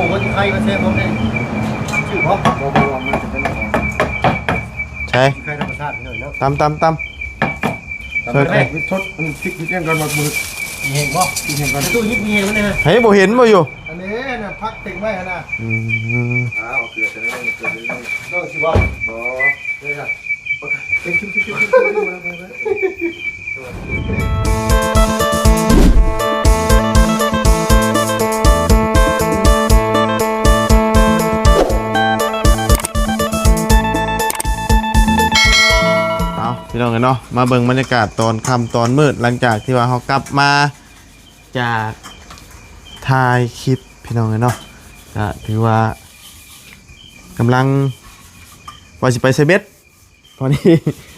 ໂອ້ຍ ໄຂ່ກໍແຊບ ບໍ່ແມ່ນຊື່ບໍ່? ບໍ່ ບໍ່ ບໍ່ ມັນຈະເປັນຂອງ ໃຊ່ ໄຂ່ທຳມະຊາດເລີຍເນາະ. ຕຳ ຕຳ ຕຳ ຕຳ ຊ່ວຍ ແມ່ນສົດ ມັນພິກພິກແມ່ນກ່ອນວ່າ ມີແຮງບໍ່? ມີແຮງກ່ອນ ຕູ້ຍິບມີແຮງມັນນະ. ໃຫ້ ບໍ່ເຫັນບໍ່ຢູ່ ອັນນີ້ນະ ຜັກເຕັມໄວ້ຫັ້ນນະ. ອືມ ອ້າວ ເກືອໃສ່ເລີຍ ເກືອໃສ່ເລີຍ ເນາະ ຊິບໍ່? ບໍ່ ເລີຍນະ. ເອົາ ພີ່ນ້ອງເອີຍເນາະ ມາເບິ່ງບັນຍາກາດຕອນຄ່ຳຕອນມືດ ຫຼັງຈາກທີ່ວ່າເຮົາກັບມາຈາກຖ່າຍຄລິບ ພີ່ນ້ອງເອີຍເນາະ ກະຖືວ່າກຳລັງວ່າຊິໄປໃສ່ເບັດ. ພໍດີ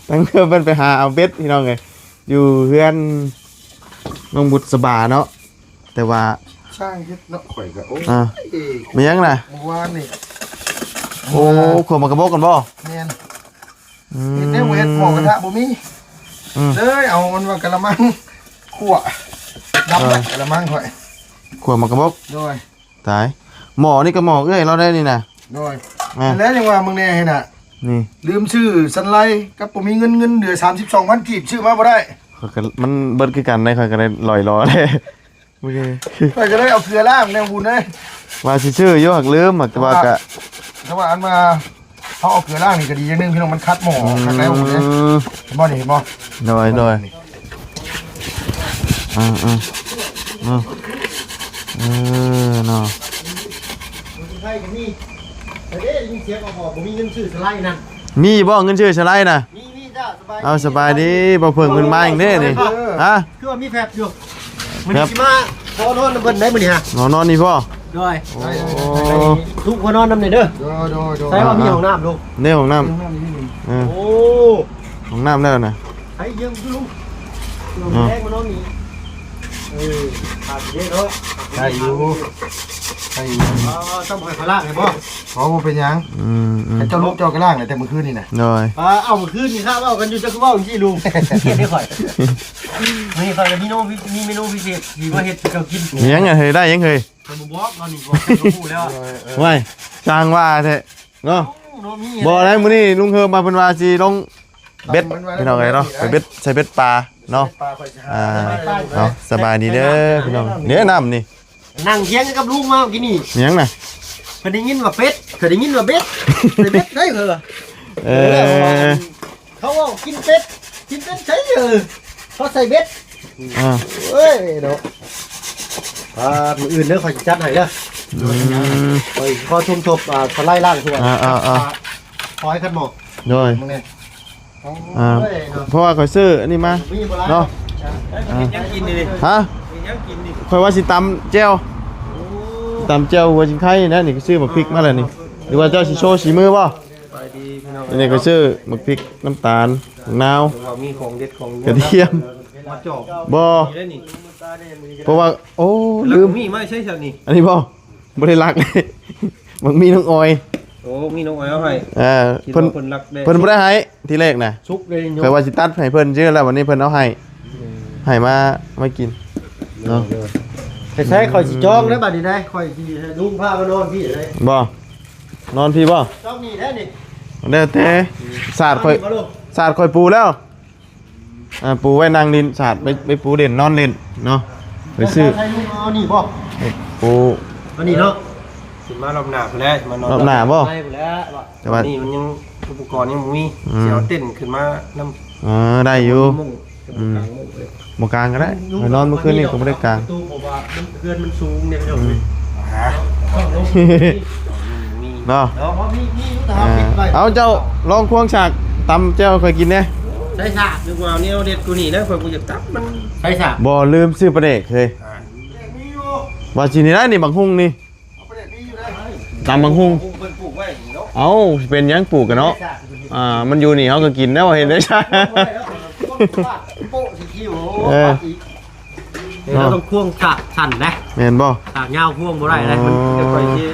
ທາງເພື່ອນເພິ່ນໄປຫາເອົາເບັດ ພີ່ນ້ອງເອີຍ ຢູ່ເຮືອນນ້ອງບຸດສະບາເນາະ ແຕ່ວ່າຊ່າງເຮັດເນາະ ຂ້ອຍກໍ ໂອ້ຍ ອ່າ ແມ່ນຫຍັງນະ? ມື້ວານນີ້ ໂອ້ ຂົ້ວໝາກກະບົກກັນບໍ່? ແມ່ນ ອືມ ເຮັດແນວບໍ່ເຮັດ ໝໍ້ກະທະບໍ່ມີ ອືມ ເລີຍເອົາມັນວ່າກະລະມັງຂົ້ວ ດຳ ເອີ ກະລະມັງຂ້ອຍ ຂົ້ວໝາກກະບົກ ໂດຍ ຕາຍ ໝໍ້ນີ້ກໍໝໍ້ເອື້ອຍລາວໄດ໋ນີ້ນະ. ໂດຍ ແມ່ນ ແລ້ວຍັງວ່າມຶງແດ່ຫັ້ນນະ ນີ້ລືມຊື້ສັນໄລກັບບໍ່ມີເງິນ ເງິນເຫຼືອສາມສິບສອງພັນກີບ ຊື້ມາບໍ່ໄດ້. ຂ້ອຍກໍ ມັນເບິດຄືກັນໄດ໋ ຂ້ອຍກໍໄດ້ລອຍລໍແລ້ວ ມື້ນີ້ ຂ້ອຍກໍໄດ້ເອົາເກືອລ້າງແນວບຸນເດ້ ວ່າຊິຊື້ຢູ່ ຫາກລືມ ແຕ່ວ່າ ແຕ່ວ່າ ກະ ແຕ່ວ່າອັນວ່າ ເຮົາເອົາເກືອລ້າງນີ້ກໍດີຢ່າງໜຶ່ງ ພີ່ນ້ອງ ມັນຂັດໝໍ້ ອືມ ຄັກແລ້ວ ເຫັນບໍ່ນີ້ ເຫັນບໍ່? ໂດຍ ໂດຍ ນີ້ ອ່າໆ ເນາະ ເອີ ເນາະ ໄທກໍມີ ແຕ່ເດ້ຍິນສຽງອອກບໍ່ມີເງິນຊື້ສະໄລນັ້ນ ມີບໍ່ເງິນຊື້ສະໄລນະ? ມີ ມີຈ້າ ສະບາຍດີ ເອົາ ສະບາຍດີ ບໍ່ເພິ່ງເພິ່ນມາອີກເດ້ນີ້ ຮະ ຄືວ່າມີແຟັບຢູ່ ມື້ນີ້ຊິມາຂໍນອນນຳເພິ່ນໄດ໋ມື້ນີ້ຮະ ນອນ ນອນນີ້ບໍ່? ໂດຍ ໂອ້ ລູກຂໍນອນນຳແດ່ເດີ ໂດຍ ໂດຍ ໂດຍ ໃສ່ວ່າມີຫ້ອງນ້ຳລູກ ໃນຫ້ອງນ້ຳ ເອີ ໂອ້ ຫ້ອງນ້ຳແລ້ວນະ ໃຫ້ເຢີມຢູ່ລູກ ເນາະ ແລງມານອນນີ້ ເອີ ຂາດເດ້ເນາະ ໄດ້ຢູ່ ໄດ້ຢູ່ ອໍ ຕ້ອງໃຫ້ເຂົາລ້າງໃຫ້ບໍ່? ບໍ່ ບໍ່ເປັນຫຍັງ ອືມໆ ໃຫ້ເຈົ້າລູກເຈົ້າກໍລ້າງແຫຼະແຕ່ມື້ຄືນນີ້ນະ ໂດຍ ອ່າ ເອົາ ມື້ຄືນນີ້ຂ້າເວົ້າກັນຢູ່ ເຈົ້າຄືເວົ້າຈັ່ງຊີ້ລຸງ ກຽດໃຫ້ຂ້ອຍ ມື້ນີ້ຂ້ອຍກໍມີເມນູ ມີເມນູພິເສດຊິມາເຮັດໃຫ້ເຈົ້າກິນ ມີຫຍັງເຮີ້ຍ ໄດ້ຫຍັງເຮີ້ຍ? ຂ້ອຍບໍ່ບອກ ຕອນນີ້ບອກເຈົ້າກໍຮູ້ແລ້ວ ເອີໆ ວ້າຍ ຊ່າງວ່າແທ້ເນາະ ເນາະ ມີ ບໍ່ໄດ້ ມື້ນີ້ລຸງເຮີມມາເພິ່ນວ່າຊິລົງເບັດ ພີ່ນ້ອງເອີຍເນາະ ໄປເບັດ ໃສ່ເບັດປາເນາະ ອ່າ ເອົາ ສະບາຍດີເດີພີ່ນ້ອງ ເດ້ນ້ຳນີ້ ນັ່ງທຽງກັນກັບລຸງມາກີ້ນີ້ ຫຍັງນະ? ເພິ່ນໄດ້ຍິນວ່າເປັດ ເພິ່ນໄດ້ຍິນວ່າເບັດ ເປັດໄດ້ເພິ່ນວ່າ ເອີ ເຂົາເວົ້າກິນເປັດ ກິນເປັດໃສ ເອີ ເຂົາໃສ່ເບັດ ອ່າ ເອີຍເນາະ ອ່າ ມື້ອື່ນເດີ ຂ້ອຍຊິຈັດໃຫ້ເດີ ອືມ ຂ້ອຍຂໍສົມທົບ ອ່າ ສະໄລລ້າງຖ້ວຍ ອ່າໆໆ ຂໍໃຫ້ຄັນໝໍ້ ໂດຍ ມື້ນີ້ ອ່າ ເພາະວ່າຂ້ອຍຊື້ອັນນີ້ມາເນາະ ເຮັດຫຍັງກິນນີ້ ຮະ ເຮັດຫຍັງກິນນີ້ ຂ້ອຍວ່າຊິຕຳແຈ່ວ ໂອ້ ຕຳແຈ່ວຫົວຊິງໄຄນະ ນີ້ກໍຊື້ໝາກພິກມາແລ້ວນີ້ ຫຼືວ່າເຈົ້າຊິໂຊສີມືບໍ່? ສະບາຍດີພີ່ນ້ອງ ອັນນີ້ກໍຊື້ໝາກພິກ ນ້ຳຕານ ໝາກນາວ ວ່າມີຂອງເດັດຂອງ ກະທຽມ ມາຈອກ ບໍ່ ນີ້ໄດ໋ນີ້ ເພາະວ່າ ໂອ້ ລືມ ມີໄມ້ໃຊ້ຊັ້ນນີ້ ອັນນີ້ບໍ່? ບໍ່ໄດ້ລັກ ບັກມີນ້ອງອອຍ ໂອ້ ມີນ້ອງອອຍເອົາໃຫ້ ເອີ ເພິ່ນ ເພິ່ນລັກເດ້ ເພິ່ນບໍ່ໄດ້ໃຫ້ທີແລກນະ ສຸກເລີຍ ຂ້ອຍວ່າຊິຕັດໃຫ້ເພິ່ນຊື່ແລ້ວ ບັດນີ້ເພິ່ນເອົາໃຫ້ ເອີ ໃຫ້ມາ ມາກິນເນາະ ໃສ່ໆ ຂ້ອຍຊິຈອງເດີ ບັດນີ້ໄດ໋ ຂ້ອຍຊິໃຫ້ລຸງພາມານອນພີ້ໄດ໋ ບໍ່ ນອນພີ້ບໍ່ ຈອງນີ້ແຫຼະນີ້ ແລ້ວແຕ່ ສາດຂ້ອຍ ສາດຂ້ອຍປູແລ້ວ ອ່າ ປູໄວ້ນັ່ງຫຼິ້ນ ສາດໄປ ໄປປູຫຼິ້ນ ນອນຫຼິ້ນເນາະ ໄປຊື້ ໃສ່ລຸງເອົານີ້ບໍ່ ເອີ ປູ ອັນນີ້ເນາະ ຊິມາລອບໜ້າພຸ້ນແຫຼະ ມານອນລອບໜ້າບໍ່ ໄດ້ພຸ້ນແຫຼະ ແຕ່ວ່ານີ້ມັນຍັງ ອຸປະກອນຍັງບໍ່ມີ ອືມ ຊິເອົາເຕັນຂຶ້ນມານຳ ເອີ ໄດ້ຢູ່ ມຸ້ງ ອືມ ກາງມຸ້ງເລີຍ ບໍ່ກາງກໍໄດ້ ຂ້ອຍນອນມື້ຄືນນີ້ກໍບໍ່ໄດ້ກາງ ເພາະວ່າມັນ ເຮືອນມັນສູງເດ້ ອືມ ເນາະ ເນາະ ເອົາ ເຈົ້າລອງຄວງສາກຕຳແຈ່ວໃຫ້ຂ້ອຍກິນແດ່ ໃສ່ສາກ ນຶກວ່າແນວເດັດກວ່ານີ້ນະ ຂ້ອຍບໍ່ຢາກຕຳມັນ ໃສ່ສາກ ບໍ່ ລືມຊື້ປາແດກເຮີ້ຍ ອ່າ ວ່າຊິນີ້ນະ ນີ້ບັກຫຸ່ງນີ້ ຕຳບັກຫຸ່ງ ເພິ່ນປູກໄວ້ນີ້ເນາະ ເອົ້າ ເປັນຫຍັງປູກກັນເນາະ ອ່າ ມັນຢູ່ນີ້ເຮົາກໍກິນແລ້ວ ເຫັນໄດ້ຊະ ໂປະຊິຄິວ ເອີ ເຮົາຕ້ອງຄວງສາກສັ້ນນະ ແມ່ນບໍ່ ສາກຍາວຄວງບໍ່ໄດ້ນະ ອໍ ມັນ ດຽວຂ້ອຍຊິ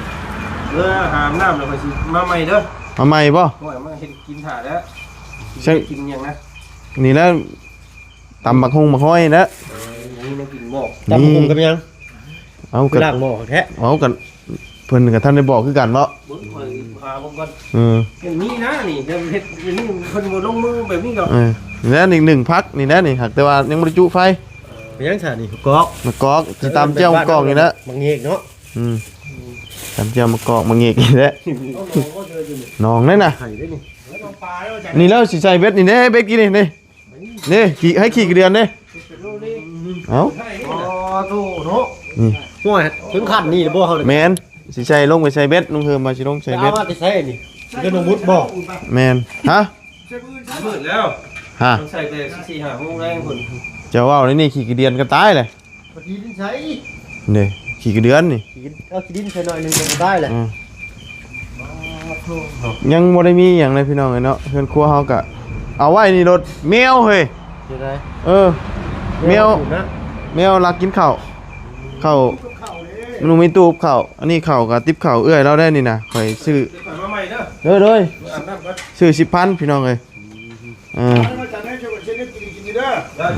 ເມືອຫາບນ້ຳແລ້ວຂ້ອຍຊິມາໃໝ່ເດີ ມາໃໝ່ບໍ່ ໂອ້ຍ ມາເຮັດກິນຖ້າແລ້ວ ຊິໄດ້ກິນຫຍັງນະ ນີ້ແຫຼະ ຕຳບັກຫຸ່ງບັກຫອຍນະ ເອີ ມີແນວກິນບໍ່ ຕຳບັກຫຸ່ງກັບຫຍັງ ເອົາ ຄືລ້າງໝໍ້ແທ້ ເອົາ ກັນ ເພິ່ນກໍທັນໄດ້ບອກຄືກັນເນາະ. ເບິ່ງ ຂ້ອຍຫາເບິ່ງກ່ອນ. ເອີ ເຫັນມີນະນີ້ ແຕ່ເຮັດອັນນີ້ເພິ່ນບໍ່ລົງມືແບບນີ້ດອກ. ເອີ ແລ້ວນີ້ໜຶ້ງຜັກນີ້ແຫຼະນີ້ ຫາກແຕ່ວ່າຍັງບໍ່ໄດ້ຈຸໄຟ. ເປັນຫຍັງຊະນີ້? ໝາກກອກ ໝາກກອກ ຊິຕຳແຈ່ວໝາກກອກນີ້ແຫຼະ. ໝາກເຫງກເນາະ. ອືມ ຕຳແຈ່ວໝາກກອກ ໝາກເຫງກນີ້ແຫຼະ. ໜອງເດ້ນະ ໄຂ່ເດ້ນີ້. ນີ້ແລ້ວຊິໃສ່ເບັດນີ້ເດ້ ເບັດກີ້ນີ້ ນີ້ ນີ້ ຂີ້ ໃຫ້ຂີ້ກະເດືອນເດ້. ເອົ້າ ອໍ ໂທ້ເນາະ. ນີ້ ໂອ້ຍ ເຖິງຂັ້ນນີ້ແລ້ວບໍ່ເຮົາ? ແມ່ນ ຊິໃສ່ ລົງໄປໃສ່ເບັດ ລຸງເຮີມວ່າຊິລົງໃສ່ເບັດ. ເອົາມາແຕ່ໃສນີ້? ເປັນນ້ອງບຸດບໍ່? ແມ່ນ. ຮະ? ມືດແລ້ວ. ຮະ? ຕ້ອງໃສ່ແຕ່ສີ່ຫ້າໂມງແລງພຸ້ນ. ເຈົ້າເວົ້າໄດ໋ນີ້ ຂີ້ກະເດືອນກໍຕາຍແຫຼະ. ຂີ້ດິນໃສ່ ນີ້ ຂີ້ກະເດືອນນີ້. ຂີ້ດິນ ເອົາຂີ້ດິນໃສ່ໜ້ອຍໜຶ່ງກໍບໍ່ຕາຍແຫຼະ. ອືມ ຍັງບໍ່ໄດ້ມີຫຍັງເລີຍພີ່ນ້ອງເອີຍເນາະ. ເຮືອນຄົວເຮົາກະເອົາໄວ້ນີ້ໂລດ. ແມວເຮີ້ຍ ເປັນໃດ? ເອີ ແມວ ແມວ ແມວລັກກິນເຂົ້າ ເຂົ້າ ມັນບໍ່ມີຕູ້ເຂົ້າ. ອັນນີ້ເຂົ້າກະຕິບເຂົ້າເອື້ອຍລາວໄດ໋ນີ້ນະ ຂ້ອຍຊື້. ເດີ ໂດຍ ຊື້ສິບພັນພີ່ນ້ອງເອີຍ. ເອີ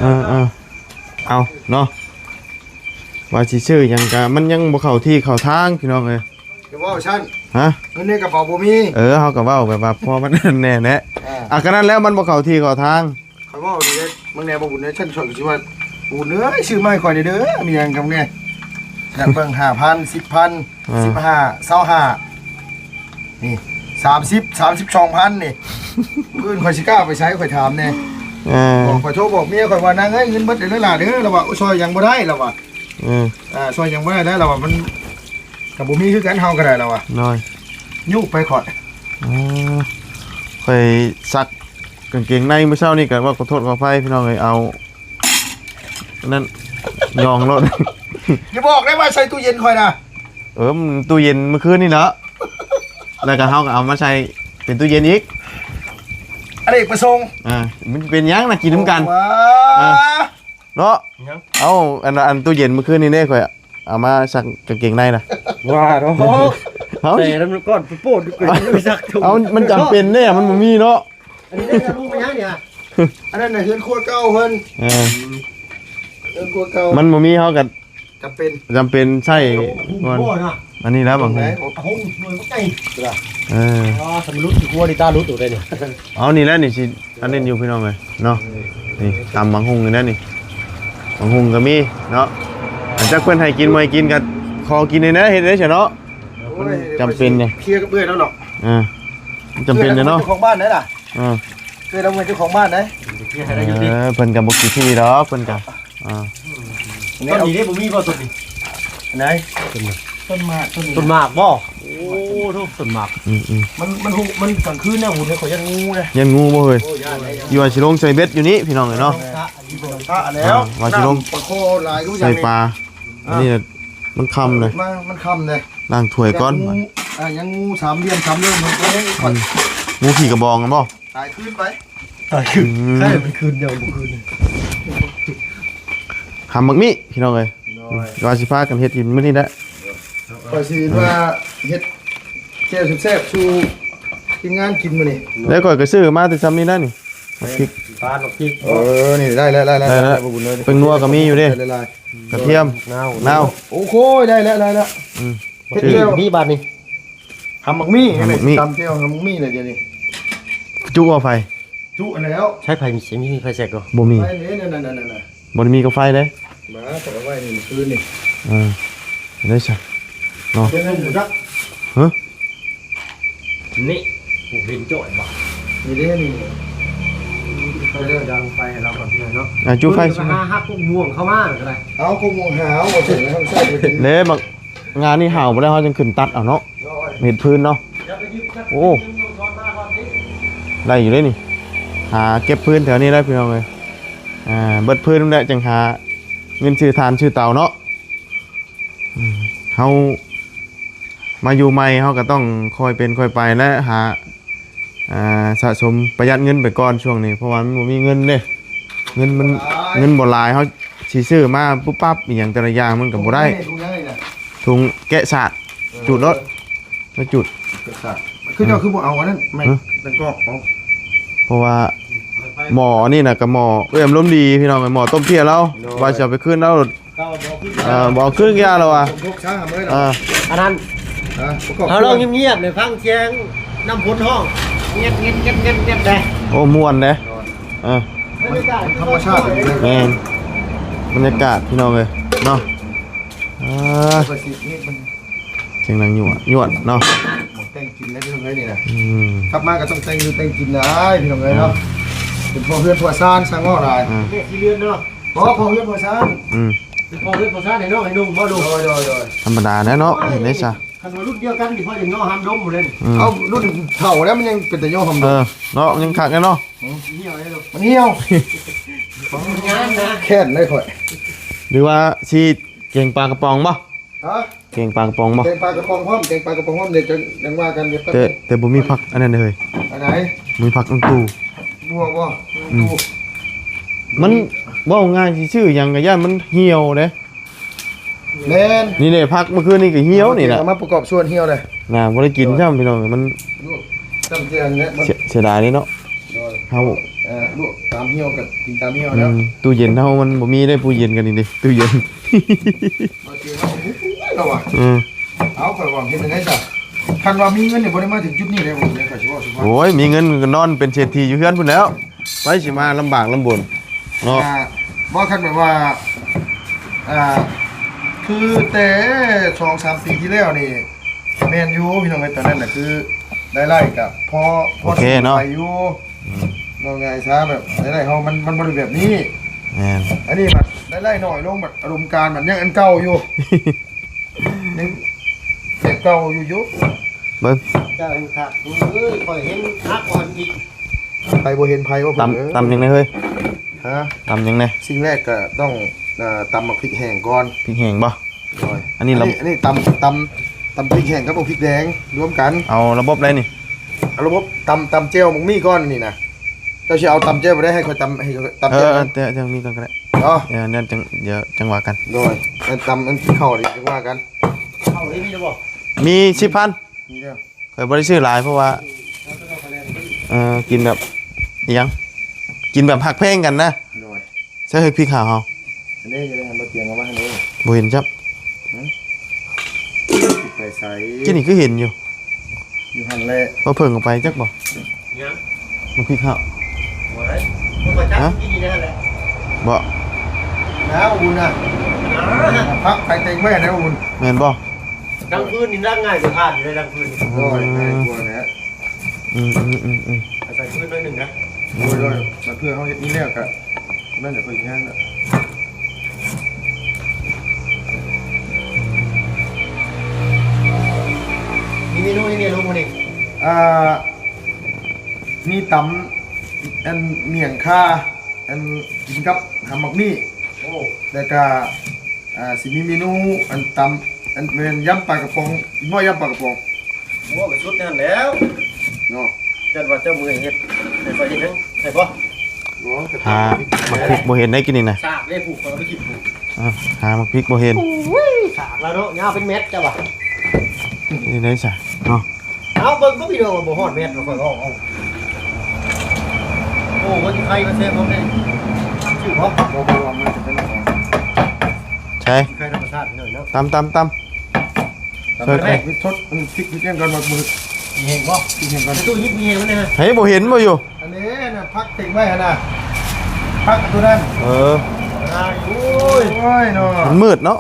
ເອີ ເອີ ເອົາເນາະ ວ່າຊິຊື້ຫຍັງກະມັນຍັງບໍ່ເຂົ້າທີ່ເຂົ້າທາງພີ່ນ້ອງເອີຍ. ຢ່າເວົ້າຊັ້ນ. ຮະ? ເງິນໃນກະເປົາບໍ່ມີ. ເອີ ເຮົາກະເວົ້າແບບວ່າພໍມັນແນ່ແຫຼະ. ອ່າ ອາ ກະນັ້ນແຫຼະ ມັນບໍ່ເຂົ້າທີ່ເຂົ້າທາງ. ຂ້ອຍເວົ້າດີເດ້ ເບິ່ງແດ່ບໍ່ບຸນເອີຍ ຊັ້ນຂ້ອຍກະຊິວ່າ ບຸນເອີຍ ຊື້ມາໃຫ້ຂ້ອຍແດ່ເດີ ມີຫຍັງກະແນ່ ຢາກເບິ່ງ ຫ້າພັນ ສິບພັນ ອ່າ ສິບຫ້າ ຊາວຫ້າ ນີ້ ສາມສິບ ສາມສິບສອງພັນນີ້. ມື້ອື່ນຂ້ອຍຊິກ້າໄປໃສ ຂ້ອຍຖາມແດ່. ເອີ ບອກ ຂ້ອຍໂທບອກເມຍຂ້ອຍວ່າ ນາງເອີຍ ເງິນເບິດເດີຫຼ້າເດີ ລາວວ່າ ໂອ້ຍ ຊ່ອຍຫຍັງບໍ່ໄດ້ ລາວວ່າ. ເອີ ອ່າ ຊ່ອຍຫຍັງບໍ່ໄດ້ແລ້ວ ລາວວ່າ ມັນກະບໍ່ມີຄືກັນ ເຮົາກະໄດ້ ລາວວ່າ. ໂດຍ ຍຸບໄປຂ້ອຍ. ເອີ ຂ້ອຍຊັກກາງເກງໃນມື້ເຊົ້ານີ້ກະວ່າ ຂໍໂທດຂໍອະໄພພີ່ນ້ອງເອີຍ ເອົາ ອັນນັ້ນ ຍອງໂລດ. ຢ່າບອກໄດ້ວ່າໃສ່ຕູ້ເຢັນຂ້ອຍນະ. ເອີ ຕູ້ເຢັນມື້ຄືນນີ້ເນາະ ແລ້ວກະເຮົາກະເອົາມາໃສ່ເປັນຕູ້ເຢັນອີກ ອະເນກປະສົງ. ອ່າ ມັນເປັນຫຍັງນະ ກິນນຳກັນ. ເອີ ເນາະ ເອົາ ອັນ ອັນຕູ້ເຢັນມື້ຄືນນີ້ເດ້ ຂ້ອຍເອົາມາຊັກກາງເກງໃນນະ. ວ່າເນາະ ເອົາ ໃສ່ນຳກ້ອນໂປດໆ ໄປຊັກ. ເອົາ ມັນຈຳເປັນເດ້ ມັນບໍ່ມີເນາະ. ອັນນີ້ໄດ້ຈະຮູ້ໄປຫຍັງນີ້? ອັນນັ້ນນະເຮືອນຄົວເກົ່າເພິ່ນ. ເອີ ເຮືອນຄົວເກົ່າ ມັນບໍ່ມີ ເຮົາກະຈຳເປັນ ຈຳເປັນໃຊ້ກ່ອນ. ອັນນີ້ແຫຼະບັກຫຸ່ງ. ເອີ ອໍ ສຳລຸດ ຊິຄົວນີ້ຕາຫຼຸດຢູ່ໄດ໋ນີ້. ເອົາ ນີ້ແຫຼະນີ້ຊິ ອັນນີ້ຢູ່ພີ່ນ້ອງເອີຍເນາະ. ນີ້ຕຳບັກຫຸ່ງນີ້ແຫຼະນີ້ ບັກຫຸ່ງກະມີເນາະ. ອັນຈັກເພິ່ນໃຫ້ກິນບໍ່ໃຫ້ກິນກະຂໍກິນນີ້ແຫຼະ ເຮັດໄດ້ຊະເນາະ. ໂອ້ຍ ມັນຈຳເປັນນີ້ ເພຍກັບເອື້ອຍແລ້ວເນາະ. ອ່າ ມັນຈຳເປັນເດ້ເນາະ ເຈົ້າຂອງບ້ານໄດ໋ລະ. ອ່າ ເອື້ອຍລາວແມ່ນເຈົ້າຂອງບ້ານໄດ໋. ເອີ ເພິ່ນກະບໍ່ຂີ້ຖີ່ດອກ ເພິ່ນກະ ອ່າ ຕອນນີ້ເດ້ ບໍ່ມີບໍ່ຕົ້ນນີ້? ອັນໃດ? ຕົ້ນໝາກ ຕົ້ນໝາກ ຕົ້ນນີ້ ຕົ້ນໝາກບໍ່? ໂອ້ໂທ້ ຕົ້ນໝາກ. ອືມໆ ມັນ ມັນຮູ້ ມັນກາງຄືນນະ ຫຸ່ນ ຂ້ອຍຢ້ານງູເດ້. ຢ້ານງູບໍ່ເຮີ້ຍ? ໂອ້ ຢ້ານ ຢ້ານ ຢູ່ວ່າຊິລົງໃສ່ເບັດຢູ່ນີ້ພີ່ນ້ອງເອີຍເນາະ. ອ່າ ວ່າຊິລົງ ປາຄໍຫຼາຍ ໃສ່ປາ. ອັນນີ້ມັນຄ່ຳເລີຍ ມາ ມັນຄ່ຳເລີຍ. ລ້າງຖ້ວຍກ່ອນ. ຢ້ານງູ ອ່າ ຢ້ານງູສາມຫຼ່ຽມສາມເຫຼ່ມ. ອືມ ງູຂີ້ກະບອງຫັ້ນບໍ່? ຕາຍຄືນໄປ ຕາຍຄືນ. ອືມ ໃຊ່ ມັນຄືນດຽວບໍ່ຄືນ. ຫຳໝາກມິພີ່ນ້ອງເອີຍ. ໂດຍ ວ່າຊິພາກັນເຮັດກິນມື້ນີ້ແຫຼະ. ຂ້ອຍຊິວ່າເຮັດແຈ່ວແຊບໆສູ່ທີມງານກິນມື້ນີ້. ແລ້ວຂ້ອຍກະຊື້ມາແຕ່ຊ່ຳນີ້ນະນີ້ ໝາກພິກ ປາດໝາກພິກ. ເອີ ນີ້ໄດ້ແລ້ວ ໄດ້ແລ້ວ ໄດ້ແລ້ວ ໄດ້ແລ້ວ. ແປ້ງນົວກະມີຢູ່ເດ້ ຫຼາຍໆ ກະທຽມ ນາວ ນາວ. ໂອ້ໂຫ ໄດ້ແລ້ວ ໄດ້ແລ້ວ. ອືມ ເຮັດແຈ່ວມີບາດນີ້ ຫຳໝາກມິ. ຫຳໝາກມິ ຕຳແຈ່ວຫຳໝາກມິແຫຼະດຽວນີ້. ຈຸບໍ່ໄຟ? ຈຸຫັ້ນແລ້ວ. ໃຊ້ໄຟ ມີ ມີໄຟແຊັກບໍ່? ບໍ່ມີ. ໄຟນີ້ ນັ້ນໆໆໆ ບໍ່ໄດ້ມີກະໄຟເດ້. ມາ ຂ້ອຍເອົາໄວ້ນີ້ມື້ຄືນນີ້. ເອີ ໄດ້ຊະເນາະ. ເປັນຫຍັງບໍ່ຈັກ? ຮະ? ນີ້ ຜູ້ເຫັນຈ່ອຍບໍ່? ນີ້ເດ້ນີ້ ໄປເດີ ດັງໄຟໃຫ້ລາວກ່ອນພີ່ນ້ອງເນາະ. ອ່າ ຈຸໄຟ ໄປຫາຮັກພວກມ່ວງເຂົ້າມາກະໄດ້. ເອົາພວກມ່ວງຫາວບໍ່ເຖິງ ເດ້ ບັກງານີ້ຫາວບໍ່ໄດ້ ເຮົາຈຶ່ງຂຶ້ນຕັດເອົາເນາະ. ໂດຍ ເຮັດພື້ນເນາະ. ໂອ້ ໄດ້ຢູ່ເດ້ນີ້ ຫາເກັບພື້ນແຖວນີ້ແຫຼະພີ່ນ້ອງເອີຍ. ອ່າ ເບິດພື້ນແລ້ວຈຶ່ງຫາເງິນຊື້ຖ່ານຊື້ເຕົາເນາະ. ອືມ ເຮົາມາຢູ່ໃໝ່ ເຮົາກະຕ້ອງຄ່ອຍເປັນຄ່ອຍໄປ ແລະ ຫາ ອ່າ ສະສົມປະຢັດເງິນໄປກ່ອນຊ່ວງນີ້ ເພາະວ່າມັນບໍ່ມີເງິນເດ້. ເງິນມັນ ເງິນບໍ່ຫຼາຍ ເຮົາຊິຊື້ມາປຸບປັບອີ່ຫຍັງແຕ່ລະຢ່າງມັນກະບໍ່ໄດ້. ຖົງແກະສາກ ຈູດໂລດ ມາຈູດ. ຄືເຈົ້າຄືບໍ່ເອົາອັນນັ້ນ ໄມ້ຕັງກອກອອກ? ເພາະວ່າໝໍ້ອັນນີ້ນະ ກະໝໍ້ເອື້ອຍອາລົມດີພີ່ນ້ອງ ໝໍ້ຕົ້ມເພຍລາວ. ໂດຍ ວ່າຊິເອົາໄປຄືນລາວ ເອີ ບໍ່ເອົາຄືນກະຢ່າລາວວ່າ. ອ່າ ອັນນັ້ນ ອ່າ ປະກອບ ເຮົາລອງງຽບໆເລີຍ ຟັງສຽງນ້ຳຝົນຮ້ອງ ແງດໆໆໆໄດ໋. ໂອ້ ມ່ວນເດ້. ອ່າ ບັນຍາກາດ ທຳມະຊາດ ແມ່ນ ບັນຍາກາດພີ່ນ້ອງເອີຍເນາະ. ອ່າ ຂ້ອຍຊິເຮັດມັນ ສຽງດັງຍວດຍວດເນາະ. ໝາກແຕ່ງກິນໄດ້ພີ່ນ້ອງເອີຍນີ້ນະ. ອືມ ກັບມາກໍຕ້ອງແຕ່ງຢູ່ແຕ່ງກິນໄດ້ພີ່ນ້ອງເອີຍເນາະ. ອ່າ ເປັນພໍ່ເຮືອນພໍ່ຊານ ຊ່າງເວົ້າຫຼາຍ. ອ່າ ແມ່ຊິເລື່ອນເນາະ. ບໍ່ ພໍ່ເຮືອນພໍ່ຊານ. ອືມ ເປັນພໍ່ເຮືອນພໍ່ຊານໃຫ້ນ້ອງໃຫ້ນຸ່ງບໍ່ລູກ? ໂດຍໆໆ ທຳມະດາແຫຼະເນາະ. ເຫັນໄດ້ຊະ ຄັນວ່າລຸ້ນດຽວກັນນີ້ ພໍຈະຍໍຫາມດົມພຸ້ນເດ້. ອືມ ເອົາ ລຸ້ນເຖົ້າແລ້ວ ມັນຍັງເປັນຕາຍໍຫາມດົມ. ເອີ ເນາະ ຍັງຄັກແດ່ເນາະ. ຫືມ ມັນຫ່ຽວເດ້ລູກ ມັນຫ່ຽວ ມັນຫ່ຽວ. ມັນງາມນະ ແຄ້ນເລີຍຂ້ອຍ. ຫຼືວ່າຊິແກງປາກະປ໋ອງບໍ່? ຮະ? ແກງປາກະປ໋ອງບໍ່? ແກງປາກະປ໋ອງພ້ອມ ແກງປາກະປ໋ອງພ້ອມ ດຽວຈັ່ງ ຈັ່ງວ່າກັນ ດຽວແປັບ ແຕ່ ແຕ່ບໍ່ມີຜັກອັນນັ້ນເລີຍ. ອັນໃດ? ບໍ່ມີຜັກອັງຕູ. ບົວບໍ່? ອືມ ອັງຕູ ມັນເວົ້າງ່າຍ ຊິຊື້ຫຍັງກໍຢ້ານມັນຫ່ຽວເດ້. ແມ່ນ ນີ້ແຫຼະ ຜັກມື້ຄືນນີ້ກໍຫ່ຽວນີ້ແຫຼະ ເອົາມາປະກອບສ່ວນຫ່ຽວເລີຍນະ. ບໍ່ໄດ້ກິນຊ້ຳພີ່ນ້ອງ ມັນ ລວກຈ້ຳແຈ່ວນີ້ແຫຼະ ມັນ ເສຍ ເສຍດາຍເດ້ເນາະ. ໂດຍ ເຮົາ ເອີ ລວກຕາມຫ່ຽວກໍກິນຕາມຫ່ຽວແລ້ວ. ອືມ ຕູ້ເຢັນເຮົາມັນບໍ່ມີເດ້ ຕູ້ເຢັນກັນນີ້ເດ້ ຕູ້ເຢັນ. ເອົາຈິງເນາະ ໂອ້ຍ ລາວວ່າ ເອີ ເອົາ ຂ້ອຍວ່າເຮັດຈັ່ງໃດຊະ ຄັນວ່າມີເງິນນີ້ບໍ່ໄດ້ມາເຖິງຈຸດນີ້ເດ້. ໂອ້ຍ ມີເງິນກໍນອນເປັນເສດຖີຢູ່ເຮືອນພຸ້ນແລ້ວ. ໃຜຊິມາລຳບາກລຳບົນເນາະ. ອ່າ ບໍ່ ຄັນແບບວ່າ ອ່າ ຄືແຕ່ສອງສາມປີທີ່ແລ້ວນີ້ ແມ່ນຢູ່ພີ່ນ້ອງເອີຍ ຕອນນັ້ນນະ ຄືລາຍໄດ້ກໍພໍ ພໍ ໂອເຄເນາະ ໄປຢູ່. ອືມ ເວົ້າງ່າຍຊະ ແບບລາຍໄດ້ເຮົາມັນ ມັນບໍ່ໄດ້ແບບນີ້. ແມ່ນ ອັນນີ້ມັນລາຍໄດ້ໜ້ອຍລົງ ບັດອາລົມການມັນຍັງອັນເກົ່າຢູ່. ຍັງແບບເກົ່າຢູ່ຢູ່. ເບິ່ງ ເຈົ້າເຫັນຄັກ ເອີຍ ຂ້ອຍເຫັນຄັກກວ່າອີກ. ໃຜບໍ່ເຫັນໃຜບໍ່ ຕຳ ເອີຍ ຕຳຫຍັງແດ່ເຮີ້ຍ? ຮະ? ຕຳຫຍັງແດ່? ສິ່ງແລກກໍຕ້ອງ ເອີ ຕຳໝາກພິກແຫ້ງກ່ອນ. ພິກແຫ້ງບໍ່? ໂດຍ ອັນນີ້ລະ ອັນນີ້ ອັນນີ້ຕຳ ຕຳ ຕຳພິກແຫ້ງກັບໝາກພິກແດງລວມກັນ. ເອົາລະບົບໃດນີ້? ເອົາລະບົບຕຳ ຕຳແຈ່ວໝາກມີກ່ອນນີ້ນະ. ເຈົ້າຊິເອົາຕຳແຈ່ວບໍ່ໄດ້ ໃຫ້ຂ້ອຍຕຳ ໃຫ້ຂ້ອຍຕຳແຈ່ວ ເອີ ແຈ່ວ ແຈ່ວມີກ່ອນກໍໄດ້. ເນາະ ເອີ ນັ້ນຈັ່ງ ດຽວຈັ່ງວ່າກັນ. ໂດຍ ອັນຕຳ ອັນເຂົ້ານີ້ຈັ່ງວ່າກັນ. ເຂົ້ານີ້ມີແລ້ວບໍ່? ມີສິບພັນ. ນີ້ເດີ ຂ້ອຍບໍ່ໄດ້ຊື້ຫຼາຍ ເພາະວ່າ ເອີ ກິນແບບ ອີຫຍັງ ກິນແບບຮັກແພງກັນນະ. ໂດຍ ໃສ່ເຮັດພິກຂາວເຮົາ. ອັນນີ້ຢູ່ໃນຫັ້ນ ບໍ່ຕຽງເອົາມາໃຫ້ເລີຍ. ບໍ່ເຫັນຈັບ. ຫຶ? ໄປໃສ? ກີ້ນີ້ຄືເຫັນຢູ່. ຢູ່ຫັ້ນແຫຼະ. ບໍ່ເພິ່ງເອົາໄປຈັກບໍ່? ຫຍັງ? ມາພິກເຮົາ. ບໍ່ໄດ້. ບໍ່ຈັກ ຮະ? ກິນຢູ່ໃນຫັ້ນແຫຼະ. ບໍ່? ນາອຸ່ນນະ. ນາ ພັກໄປເຕັງໄວ້ນະອຸ່ນ. ແມ່ນບໍ່? ກາງຄືນນີ້ນັ່ງງ່າຍກວ່າທ່ານຢູ່ໃນກາງຄືນນີ້. ໂອ້ຍ ງ່າຍກວ່າແຫຼະ. ອືມໆໆໆ ອາໄສພື້ນໜ້ອຍໜຶ່ງນະ. ໂດຍໆ ເພື່ອເຮົາເຮັດນີ້ແລ້ວກະ ນັ້ນແຫຼະ ເພິ່ນຍ່າງນະ. ມີເມນູຫຍັງແດ່ລູກມື້ນີ້? ອ່າ ມີຕຳ ອັນ ໝ້ຽງຂ່າ ອັນ ກິນກັບຫຳໝາກມີ້. ໂອ້ ແລ້ວກະ ອ່າ ຊິມີເມນູ ອັນ ຕຳ ອັນ ແມ່ນ ຢຳປາກະປ໋ອງ ກິນໝໍ້ຢຳປາກະປ໋ອງ. ໂອ້ ກໍສຸດນັ້ນແລ້ວເນາະ. ຈັດວ່າເຈົ້າເມື່ອຍເຮັດ ໃຫ້ຂ້ອຍເຮັດໃຫ້ ໃຫ້ບໍ່? ບໍ່ ຫາໝາກພິກບໍ່ເຫັນໄດ໋ກິນນີ້ນະ. ສາກເດ້ຜູ້ ຂ້ອຍເອົາໄປຖິ້ມຜູ້. ອ່າ ຫາໝາກພິກບໍ່ເຫັນ. ໂອ້ຍ ສາກແລ້ວເນາະ ຍາວເປັນແມັດເຈົ້າວ່າ. ນີ້ໄດ໋ສາກເນາະ. ເອົາເບິ່ງກໍພີ່ນ້ອງວ່າບໍ່ຮອດແມັດ ຂ້ອຍເອົາ ເອົາ. ໂອ້ ມັນຊິໄຄມາແຊບບໍ່ແມ່ນ? ຊື່ບໍ່? ບໍ່ ບໍ່ ບໍ່ ມັນຈະເປັນຂອງ ໃຊ່ ຊິໄຄທຳມະຊາດພີ່ນ້ອງເນາະ. ຕຳ ຕຳ ຕຳ ຕຳ ຊ່ວຍ ໄດ້ ພໍ ຊົດ ອືມ ພິກ ພິກຫຍັງກ່ອນ ໝາກໝຶກ. ມີແຮງບໍ່? ພິກຫຍັງກ່ອນ ຕູ້ຍິບມີແຮງບໍ່ນີ້? ເຮີ້ຍ ບໍ່ເຫັນບໍ່ຢູ່? ອັນນີ້ນະ ພັກເຕັງໄວ້ຫັ້ນນະ ພັກອັນໂຕນັ້ນ. ເອີ ໂອ້ຍ ໂອ້ຍເນາະ ມັນມືດເນາະ.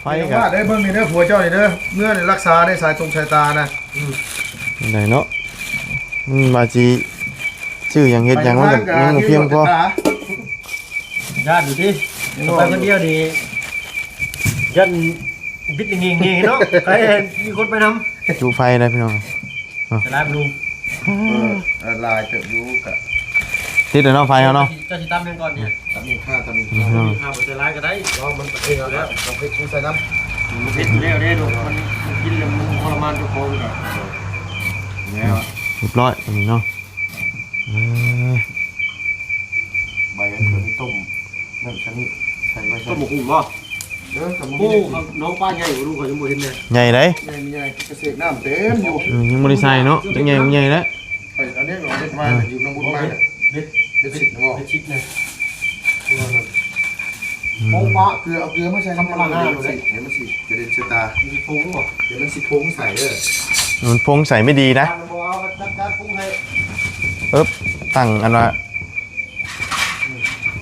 ໄຟກໍ ເບິ່ງນີ້ເດີ ຜົວເຈົ້ານີ້ເດີ ເມືອນີ້ລັກສາໃນສາຍຕົງສາຍຕານະ. ອືມ ໄດ້ເນາະ ມັນວ່າຊິຊື້ຫຍັງເຮັດຫຍັງ ມັນກໍຍັງບໍ່ພຽງພໍ. ຢ້ານຢູ່ຕິ ໄປຄົນດຽວນີ້ ຢ້ານບິດເງງໆເນາະ ໃຜມີຄົນໄປນຳ. ຈຸໄຟໄດ້ພີ່ນ້ອງ. ເອີ ຫຼາຍເຕີບຢູ່ກະ ຕິດແລ້ວເນາະ ໄຟເຮົາເນາະ. ເຈົ້າຊິຕຳຫຍັງກ່ອນນີ້? ຕຳໝີ່ຂ່າ ຕຳໝີ່ຂ່າ ຕຳໝີ່ຂ່າ ບໍ່ໃສ່ຫຼາຍກໍໄດ້ ເພາະມັນເຜັດຢູ່ແລ້ວ ເຜັດຢູ່ໃສ່ນ້ຳ ເຜັດຢູ່ແລ້ວເດ້ລູກ. ມັນ ມັນກິນແລ້ວມັນທໍລະມານເຈົ້າຂອງກະ ແລ້ວ ຮຽບຮ້ອຍອັນນີ້ເນາະ. ເອີ ໃບອັນຕົວນີ້ຕົ້ມ ນັ້ນຊະນີ້ໃສ່ໄວ້ ຕົ້ມໝາກຫຸ່ງບໍ່? ເອີ ຕຳໝາກຫຸ່ງ. ໂອ້ ນ້ອງປ້າໃຫຍ່ກວ່າລູກ ຂ້ອຍຍັງບໍ່ເຫັນເລີຍ. ໃຫຍ່ໃດ໋ ໃຫຍ່ ໃຫຍ່ ກະເສກນ້ຳເຕັມຢູ່. ອືມ ຍັງບໍ່ໄດ້ໃສ່ເນາະ ຈັກໃຫຍ່ບໍ່ໃຫຍ່ແລ້ວ. ເອີ ອັນນີ້ເອົາເຮັດມາ ເອີ ຢູ່ນ້ຳບຸນມາ ເບັດ ເບັດ ເບັດຊິດບໍ່? ເບັດຊິດນະ. ໂອ້ ປະເກືອ ເອົາເກືອມາໃສ່ທຳມະດາ ດຽວມັນຊິ ດຽວມັນຊິກະເດັນໃສ່ຕາ ມັນຊິພຸ້ງບໍ່ ດຽວມັນຊິພຸ້ງໃສ່ເດີ ມັນພຸ້ງໃສ່ໄມ່ດີນະ ມັນບໍ່ເອົາຈັດການປຸງໃຫ້ ເອີບ ຕັ້ງອັນວ່າ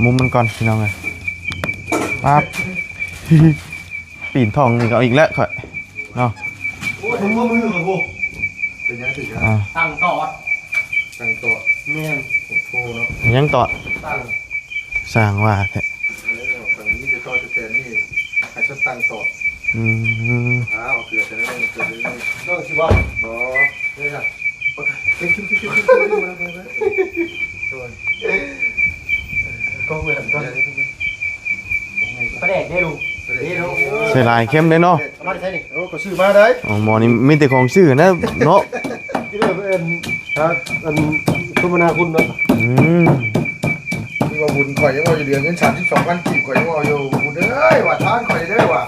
ມຸມມັນກ່ອນພີ່ນ້ອງເອີຍ ປັບ ປີນທ້ອງນີ້ກໍເອົາອີກແລ້ວຂ້ອຍເນາະ ໂອ້ຍ ເຫັນບໍ່ມືຂ້ອຍພຸ້ນ ເປັນຫຍັງຖືກ ອ່າ ຕັ້ງຕອດ ຕັ້ງຕອດ ແມ່ນ ໂອ້ໂຫເນາະ ຫຍັງຕອດ ຕັ້ງ ສ້າງວ່າແທ້ ເອີ ມີແຕ່ຕອດແຕ່ນີ້ ໃຫ້ສັດຕັ້ງຕອດ ອືມ ອ້າວ ເກືອບແຕ່ນັ້ນ ເກືອບແຕ່ນັ້ນ ເຈົ້າຊິບໍ່ ບໍ່ ເດ້ ປາແດກເດ້ລຸງ ເດ້ລຸງ ໃສ່ຫຼາຍເຄັມເດ້ເນາະ ເອົາມາແຕ່ໃສນີ້ ໂອ້ ກໍຊື້ມາໄດ້ ອໍ ໝໍນີ້ມີແຕ່ຂອງຊື້ນະເນາະ ກິນເອົາໄປອັນ ຫາອັນ ສົມນາຄຸນເນາະ ອືມ ທີ່ວ່າບຸນ ຂ້ອຍຍັງເວົ້າຢູ່ເດືອນເງິນສາມສິບສອງພັນກີບ ຂ້ອຍຍັງເວົ້າຢູ່ ບຸນເອີຍ ວ່າທານຂ້ອຍເດີວ່າ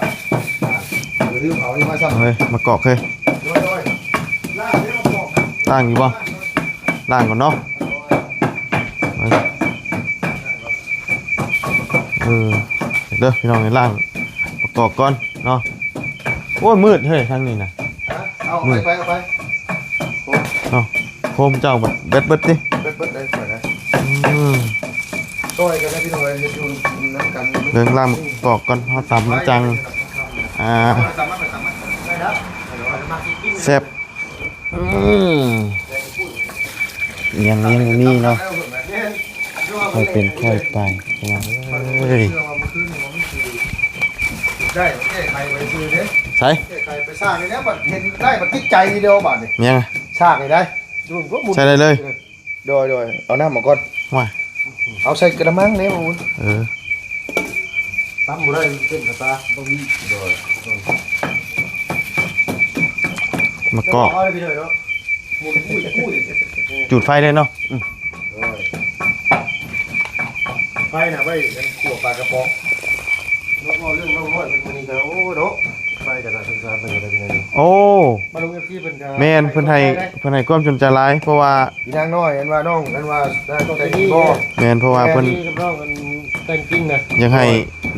ອ່າ ຢ່າລືມເອົານີ້ມາຊ້ຳ ເຮີ້ຍ ມາກອກເຮີ້ຍ ໂດຍໆ ລ້າງຢູ່ບໍ່? ລ້າງກ່ອນເນາະ ເອີ ເດີພີ່ນ້ອງ ລ້າງປະກອບກ່ອນເນາະ ໂອ້ຍ ມືດເຮີ້ຍ ທາງນີ້ນະ ເອົາ ເອົາໄປ ເອົາໄປ ເນາະ ໂຄມເຈົ້າແບັດເບິດຕິ ແບັດເບິດໄດ້ ຂ້ອຍນະ ອືມ ຊ່ອຍກັນນະພີ່ນ້ອງເອີຍ ເຮັດຢູ່ນຳກັນ ເບິ່ງລ້າງປະກອບກ່ອນ ເຮົາຕຳມັນຈັ່ງ ອ່າ ແຊບ ອືມ ຍັງ ຍັງບໍ່ມີເນາະ ຄ່ອຍເປັນຄ່ອຍໄປ ພີ່ນ້ອງເອີຍ ໄດ້ແກ້ໄຂໄປຊື່ເດ້ ໃສ ແກ້ໄຂໄປສ້າງນີ້ແຫຼະ ບັດເຫັນໄດ້ບັດຕິດໃຈທີດຽວບາດນີ້ ແມ່ນ ສ້າງນີ້ໄດ້ ໃສ່ໄດ້ເລີຍ ໂດຍໆ ເອົານ້ຳອອກກ່ອນ ວ່າ ເອົາໃສ່ກະລະມັງເດ້ ເອີ ຕຳບໍ່ໄດ້ ເປັນກະຕາ ຕ້ອງມີ ໂດຍ ມາກອກ ເອົາເລີຍພີ່ນ້ອງເນາະ ໝູນກຸ້ຍກຸ້ຍ ຈູດໄຟເລີຍເນາະ ອືມ ໂດຍ ໄຟນະໄວ້ ອັນ ຂົ້ວປາກະປ໋ອງ ເນາະ ເວົ້າເລື່ອງນ້ອງນ້ອຍເພິ່ນມື້ນີ້ກໍ ໂອ້ ເນາະ ໄຟກໍໜ້າສົງສານເພິ່ນກໍໄດ້ພີ່ນ້ອງ ໂອ້ ມາລົງ ເອັຟຊີ ເພິ່ນກໍ ແມ່ນ ໃຫ້ ເພິ່ນໃຫ້ ໃຫ້ຄວາມສົນໃຈຫຼາຍ ເພາະວ່າ ອີນາງນ້ອຍ ອັນວ່ານ້ອງ ອັນວ່າ ແມ່ນ ເພາະວ່າເພິ່ນ ແມ່ນ ເພາະວ່າເພິ່ນແຕ່ງຈິງນະ ຢາກໃຫ້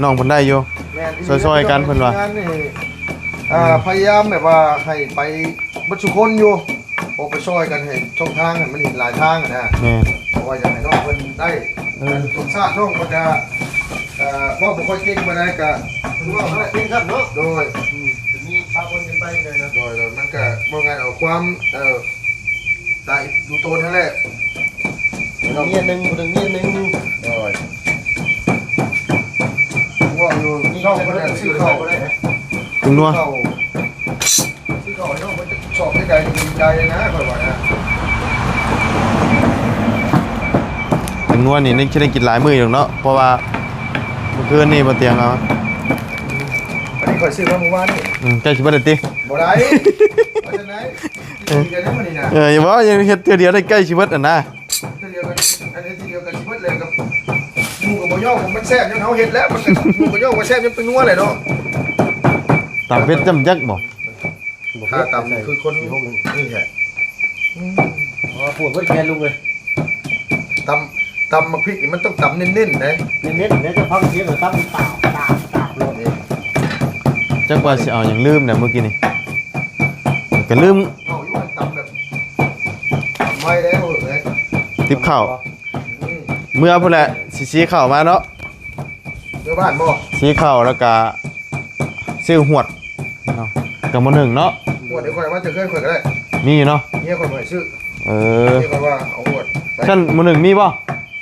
ນ້ອງເພິ່ນໄດ້ຢູ່ ແມ່ນ ຊ່ອຍໆກັນເພິ່ນວ່າ ງານນີ້ ອ່າ ອືມ ພະຍາຍາມແບບວ່າໃຫ້ໄປເບິດສູ່ຄົນຢູ່ ອອກໄປຊ່ອຍກັນໃຫ້ຊ່ອງທາງໃຫ້ມັນເຫັນຫຼາຍທາງນະ ແມ່ນ ເພາະວ່າຢາກໃຫ້ນ້ອງເພິ່ນໄດ້ ເອີ ສົມຊາດນ້ອງເພິ່ນກະ ເອີ ເວົ້າບໍ່ຄ່ອຍເກັ່ງປານໃດກະ ເວົ້າເກັ່ງຄັກເນາະ ໂດຍ ອືມ ມີພາຄົນຂຶ້ນໄປເລີຍນະ ໂດຍ ໂດຍ ມັນກະບໍ່ງ່າຍ ເອົາຄວາມ ເອີ ໄດ້ດູໂຕນຫັ້ນແຫຼະ ເມຍໜຶ່ງ ຜູ້ໜຶ່ງເມຍໜຶ່ງ ໂດຍ ເວົ້າຢູ່ ນ້ອງເພິ່ນຊື້ເຂົ້າ ເປັນນົວ ຊື້ເຂົ້າ ຊື້ເຂົ້າໃຫ້ນ້ອງເພິ່ນຊອບໃຫ້ໄດ້ດີໃຈນະ ຂ້ອຍວ່ານະ ເປັນນົວນີ້ ນີ້ຊິໄດ້ກິນຫຼາຍມື້ຢູ່ເນາະ ເພາະວ່າເມື່ອຄືນນີ້ບໍ່ຕຽງເອົາ ອັນນີ້ຂ້ອຍຊື້ມາມື້ວານນີ້ ອືມ ໃກ້ຊິເບິດແລ້ວຕິ ບໍ່ໄດ້ ວ່າຈັ່ງໃດ ເອີ ເອີ ບໍ່ ຍັງເຮັດເທື່ອດຽວໄດ້ໃກ້ຊິເບິດຫັ້ນນະ ເທື່ອດຽວກັນ ອັນນີ້ເທື່ອດຽວກັນຊິເບິດແລ້ວ ກັບໝູ່ກໍບໍ່ຍອມ ມັນແຊບຍ້ອນເຮົາເຮັດແລ້ວ ມັນກໍ ໝູ່ກໍຍອມວ່າແຊບຍ້ອນເປັນນົວແຫຼະເນາະ ຕຳເຜັດຈ້ຳຈັກບໍ່ ຖ້າຕຳຄືຄົນນີ້ແຫຼະ ອໍ ປວດເບິດແຂນລຸງເອີຍ ຕຳ ຕຳໝາກພິກນີ້ມັນຕ້ອງຕຳເນັ້ນໆເດ້ ເນັ້ນໆ ແລ້ວຈະຟັງສຽງຕຳຕາບຕາບຕາບໂລດ ຈັກວ່າຊິເອົາຫຍັງ ລືມແລ້ວມື້ກີ້ນີ້ ກໍລືມ ເອົາຢູ່ ຕຳແບບ ຕຳໄວເດ້ ເອີ ຕິບເຂົ້າ ອືມ ເມື່ອພຸ້ນແຫຼະ ຊິ ຊິເຂົ້າມາເນາະ ເມືອບ້ານບໍ່ ຊິເຂົ້າແລ້ວກະ ຊື້ຫວດເນາະ ກັບໝໍ້ໜຶ້ງເນາະ ຫວດດຽວຂ້ອຍເອົາມາຈາກເຮືອນຂ້ອຍກໍໄດ້ ມີຢູ່ເນາະ ເມຍຂ້ອຍບໍ່ໃຫ້ຊື້ ເອີ ເມຍຂ້ອຍວ່າເອົາຫວດໄປ ຊັ້ນໝໍ້ໜຶ້ງມີບໍ່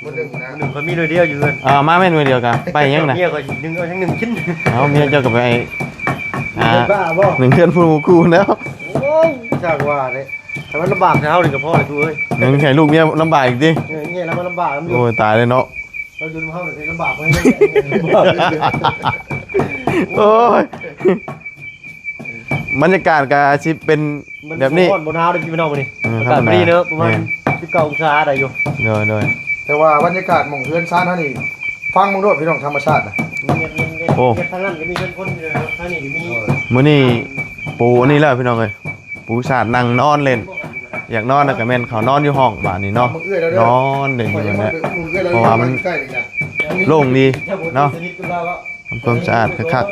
ໝໍ້ໜຶ້ງນະ ໜຶ້ງຂ້ອຍມີໜ່ວຍດຽວຢູ່ເຮືອນ ອ່າ ມາແມ່ນໜ່ວຍດຽວກະໄປຫຍັງນະ ເມຍຂ້ອຍໜຶ້ງເອົາທັງໜຶ້ງກິນ ເອົາ ເມຍເຈົ້າກໍໄປ ອ່າ ໜຶ້ງເຮືອນຜູ້ໝູ່ຄູ່ແລ້ວ ໂອ້ຍ ຊ່າງວ່າເດ້ ຖ້າມັນລຳບາກໃສ່ເຮົານີ້ກໍພໍແລ້ວຕູເອີຍ ຍັງໃຫ້ລູກເມຍລຳບາກອີກຕິ ເອີ ເມຍລຳບາກນຳຢູ່ ໂອ້ຍ ຕາຍເລີຍເນາະ ເຮົາຢູ່ນຳເຮົານີ້ລຳບາກ ໂອ້ຍ ບັນຍາກາດກໍຊິເປັນແບບນີ້ ມັນບໍ່ຮ້ອນບໍ່ໜາວເດ້ພີ່ນ້ອງມື້ນີ້ ເອີ ອາກາດດີເນາະ ປະມານ ແມ່ນ ສິບເກົ້າອົງສາໄດ້ຢູ່ ໂດຍໆ ແຕ່ວ່າບັນຍາກາດໝ່ອງເຮືອນຊານເຮົານີ້ ຟັງເບິ່ງໂລດພີ່ນ້ອງ ທຳມະຊາດນະ ໂອ້ ທາງນັ້ນກໍມີເຮືອນຄົນຢູ່ເນາະ ທາງນີ້ກໍມີ ມື້ນີ້ປູອັນນີ້ແລ້ວພີ່ນ້ອງເອີຍ ປູສາດນັ່ງນອນເຫຼັ້ນ ຢາກນອນແລ້ວກໍແມ່ນເຂົ້ານອນຢູ່ຫ້ອງບາດນີ້ເນາະ ນອນເຫຼັ້ນຢູ່ຫັ້ນແຫຼະ ເພາະວ່າມັນໂລ່ງດີເນາະ ສະໜິດກັບລາວ. ທຳຄວາມສະອາດຄັກໆ.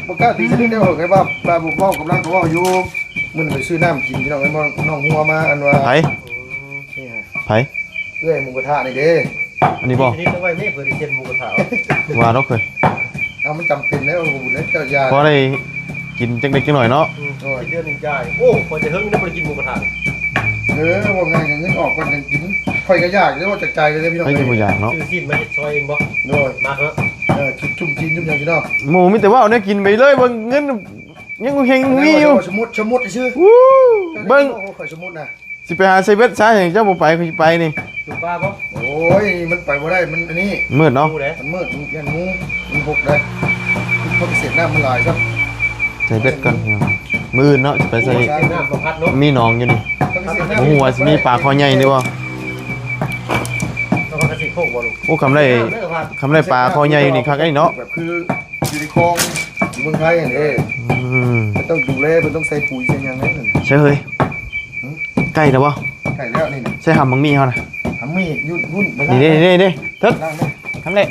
ບໍ່ກ້າຕີສະໜິດເດ້ ເອີ ໄປເວົ້າ ວ່າບໍ່ເວົ້າກຳລັງກໍເວົ້າຢູ່. ມື້ນີ້ໄປຊື້ນ້ຳກິນ ພີ່ນ້ອງເອີຍ ນ້ອງຫົວມາ ອັນວ່າ ໃຜ? ນີ້ຮະ ໃຜ? ເອື້ອຍໝູກະທະນີ້ເດ້. ອັນນີ້ບໍ່? ສະໜິດເອົາໄວ້ແມ່ ເພື່ອໄດ້ເຊັນໝູກະທະ. ວ່າດອກເອີຍ. ເອົາ ມັນຈຳເປັນແລ້ວ ບຸນແລ້ວ ເຈົ້າຢ່າ ພໍໄດ້ກິນຈັກເລັກຈັກໜ້ອຍເນາະ. ອືມ ໂດຍ ເດືອນໜຶ່ງຈ່າຍ. ໂອ້ ຂ້ອຍແຕ່ເຫິງແລ້ວບໍ່ໄດ້ກິນໝູກະທະ. ເອີ ເວົ້າງ່າຍກໍເງິນອອກກ່ອນຈັ່ງກິນ. ຂ້ອຍກໍຢາກເດ້ ເວົ້າຈາກໃຈເລີຍ ພີ່ນ້ອງເອີຍ. ໃຜຊິບໍ່ຢາກເນາະ? ຊື້ຊີ້ນມາເຮັດຊອຍເອງບໍ່? ໂດຍ ມັກເນາະ. ເອີ ກິນຈຸ້ມຊີ້ນຈຸ້ມຫຍັງຊິເນາະ. ໝູ່ມີແຕ່ເວົ້າແນວກິນໄປເລີຍ ເບິ່ງເງິນຍັງເຮັງບໍ່ມີຢູ່. ສົມມຸດ ສົມມຸດຊື່. ເບິ່ງ ຂ້ອຍສົມມຸດນະ. ຊິໄປຫາໃສ່ເບັດຊະ ເຈົ້າບໍ່ໄປ ຂ້ອຍຊິໄປນີ້. ຢູ່ປ່າບໍ່? ໂອ້ຍ ມັນໄປບໍ່ໄດ້ ມັນອັນນີ້ ມືດເນາະ. ມັນມືດ ມັນຢ້ານງູ ມັນຫົກໄດ໋. ເພາະເສດນ້ຳມັນຫຼາຍຊ້ຳ. ໃສ່ເບັດກ່ອນ ມື້ອື່ນເນາະ ຊິໄປໃສ່. ໂອ້ຍ ເສດນ້ຳບໍ່ພັດເນາະ. ມີໜອງຢູ່ນີ້ ບໍ່ຮູ້ວ່າຊິມີປາຄໍໃຫຍ່ຫຼືບໍ່. ຕ້ອງວ່າກະຊິໂຄກບໍ່ລູກ? ໂອ້ ຄຳໄດ້ ຄຳໄດ້ປາຄໍໃຫຍ່ຢູ່ນີ້ຄັກໄດ໋ເນາະ. ແບບຄື ຢູ່ໃນຄອງ ຢູ່ເມືອງໄທຫັ້ນເດ້. ອືມ ເພິ່ນຕ້ອງດູແລ ເພິ່ນຕ້ອງໃສ່ປຸຍໃສ່ຫຍັງແນ່. ໃສ່ເຮີ້ຍ ຫຶ? ໃກ້ແລ້ວບໍ່? ໃກ້ແລ້ວນີ້ນະ. ໃສ່ຫຳບັກໝີ່ເຮົານະ. ຫຳໝີ່ຢູ່ພຸ້ນໄປ. ນີ້ເດ້ ນີ້ເດ້ ເທິດ ທຳແຫຼະ.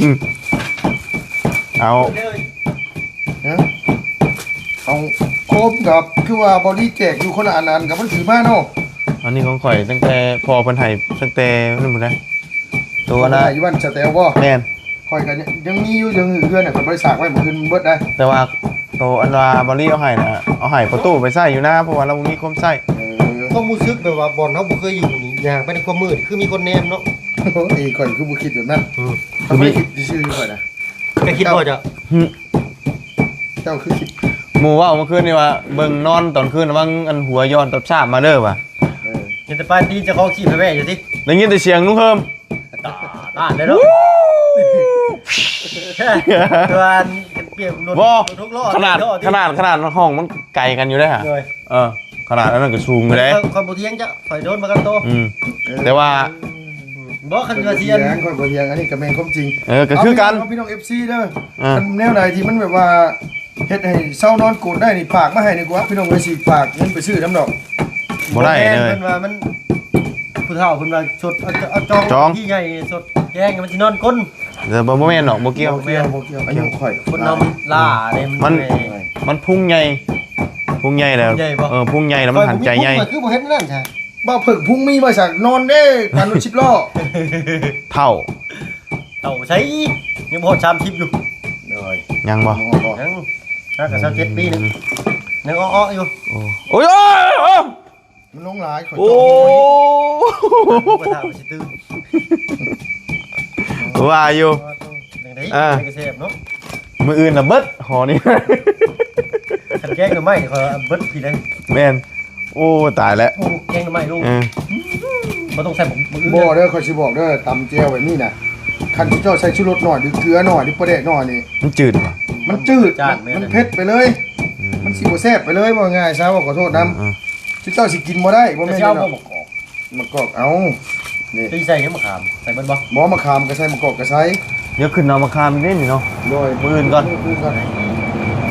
ອືມ ເອົາ ຮະ ເອົາໂຄມກັບ ຄືວ່າບໍລິແຈກຢູ່ຄົນລະອັນ ອັນກັບມັນຖືມາເນາະ. ອັນນີ້ຂອງຂ້ອຍຕັ້ງແຕ່ພໍ່ເພິ່ນໃຫ້ ຕັ້ງແຕ່ນັ້ນພຸ້ນນະ. ໂຕອັນນ່າ ຢູ່ບ້ານສະແຕວບໍ່? ແມ່ນ. ຂ້ອຍກໍຍັງມີຢູ່ ຍັງເຮືອນນະ ຂ້ອຍບໍ່ໄດ້ສາກໄວ້ ມື້ອື່ນມັນເບິດໄດ໋. ແຕ່ວ່າໂຕອັນວ່າບາລີເອົາໃຫ້ນະ ເອົາໃຫ້ພໍ່ຕູ້ໄປໃຊ້ຢູ່ນາ ເພາະວ່າລາວບໍ່ມີຄວາມໃຊ້. ເອີ ຄວາມຮູ້ສຶກແບບວ່າບ່ອນເຮົາບໍ່ເຄີຍຢູ່ນີ້ ຍ່າງໄປໃນຄວາມມືດ ຄືມີຄົນແນມເນາະ. ໂອ້ຍ ຂ້ອຍຄືບໍ່ຄິດແບບນັ້ນ. ອືມ ຂ້ອຍບໍ່ໄດ້ຄິດຊື່ໆ ຂ້ອຍນະ. ເຈົ້າຄິດບໍ່ເຈົ້າ? ຫຶ ເຈົ້າຄືຄິດ? ໝູ່ເວົ້າເມື່ອຄືນນີ້ວ່າ ເບິ່ງນອນຕອນຄືນລະວັງອັນຫົວຍ້ອນຕັບຊາບມາເດີວ່າ. ເອີ ເຫັນແຕ່ປາຍຕີນເຈົ້າຂອງຂີ້ແວ່ໆຢູ່ຕິ. ໄດ້ຍິນແຕ່ສຽງໜູເຮີມ ຕາຕາເດ້ເນາະ. ຄືວ່າອັນປຽບລົດ ບໍ່ ລົດຫົກລໍ້ ຂະໜາດ ເດ້ ຂະໜາດ ຂະໜາດຫ້ອງມັນໄກກັນຢູ່ເດ້ຫະ. ໂດຍ ເອີ ຂະໜາດອັນນັ້ນກໍສູງຢູ່ເດ້. ຂ້ອຍ ຂ້ອຍບໍ່ຖຽງເຈົ້າ ຂ້ອຍໂດນປະກັນໂຕ. ອືມ ເອີ ແຕ່ວ່າ ບໍ່ ຄັນວ່າຊິອັນ ຂ້ອຍບໍ່ຖຽງ ອັນນີ້ກໍແມ່ນຄວາມຈິງ. ເອີ ກໍຄືກັນ ພີ່ນ້ອງ ເອັຟຊີ ເດີ. ເອີ ຄັນແນວໃດທີ່ມັນແບບວ່າ ເຮັດໃຫ້ເຊົານອນໂກນໄດ້ນີ້ ຝາກມາໃຫ້ດີກວ່າ ພີ່ນ້ອງເອີຍ. ຊິຝາກເງິນໄປຊື້ນຳດອກ ບໍ່ໄດ້ເລີຍ. ເພິ່ນວ່າມັນ ຜູ້ເຖົ້າເພິ່ນວ່າສົດ ເອົາ ເອົາຈອງ ຈອງ ທີ່ໃຫຍ່ສົດແຈ້ງ ມັນຊິນອນກົ້ນ. ແຕ່ບໍ່ ບໍ່ແມ່ນດອກ ບໍ່ກ່ຽວ ບໍ່ກ່ຽວ ບໍ່ກ່ຽວ. ອາຍຸຂ້ອຍ ຄົນເຮົາມັນຫຼ້າເດ້ ມັນ ມັນພຸງໃຫຍ່ ພຸງໃຫຍ່ແລ້ວ ໃຫຍ່ບໍ່? ເອີ ພຸງໃຫຍ່ແລ້ວມັນຫັນໃຈໃຫຍ່. ຂ້ອຍຄືບໍ່ເຮັດນັ້ນຊະ. ບ່າວເຜິ້ງພຸງມີມາສາກນອນເດ້ ການລົດສິບລໍ້. ເຖົ້າ ເຖົ້າໃສ ຍັງບໍ່ຮອດສາມສິບຢູ່. ໂດຍ ຍັງບໍ່? ຍັງ ຫາກໍຊາວເຈັດປີໜຶ່ງ ອືມ ຍັງເອາະໆຢູ່. ໂອ້ ໂອ້ຍ ໂອ້ຍ ໂອ້ຍ ມັນລົງຫຼາຍ ຂ້ອຍ ໂອ້ ເຈາະ ໝູກະທະມັນຊິຕື່ມ. ວ່າຢູ່ ຈັ່ງໃດ ເອີ ມັນກໍແຊບເນາະ. ມື້ອື່ນນະເບິດຫໍ່ນີ້ ຄັນແກງໜໍ່ໄມ້ນີ້ ຂ້ອຍວ່າເບິດພີ້ເດ້. ແມ່ນ. ໂອ້ ຕາຍແລ້ວ ໂອ້ ແກງໜໍ່ໄມ້ລູກ. ເອີ ບໍ່ຕ້ອງໃສ່ບັກ ບັກອື່ນ. ບໍ່ເດີ ຂ້ອຍຊິບອກເດີ ຕຳແຈ່ວແບບນີ້ນະ ຄັນເຈົ້າໃສ່ຊູລົດໜ້ອຍ ຫຼື ເກືອໜ້ອຍ ຫຼື ປາແດກໜ້ອຍນີ້ ມັນຈືດບໍ່? ມັນຈືດ ມັນ ມັນເຜັດໄປເລີຍ. ອືມ ມັນຊິບໍ່ແຊບໄປເລີຍ ເວົ້າງ່າຍຊະ ເວົ້າຂໍໂທດນຳ. ອືມ ເຈົ້າຊິກິນບໍ່ໄດ້ ບໍ່ແມ່ນ ຊິເອົາບໍ່ ເນາະ ໝາກກອກ ໝາກກອກ ເອົາ ນີ້ ຊິໃສ່ຫຍັງ ໝາກຂາມ ໃສ່ເບິດບໍ່? ບໍ່ ໝາກຂາມກໍໃສ່ ໝາກກອກກໍໃສ່. ດຽວຂຶ້ນເອົາໝາກຂາມນີ້ເນາະ. ໂດຍ ມື້ອື່ນກ່ອນ ມື້ອື່ນກ່ອນ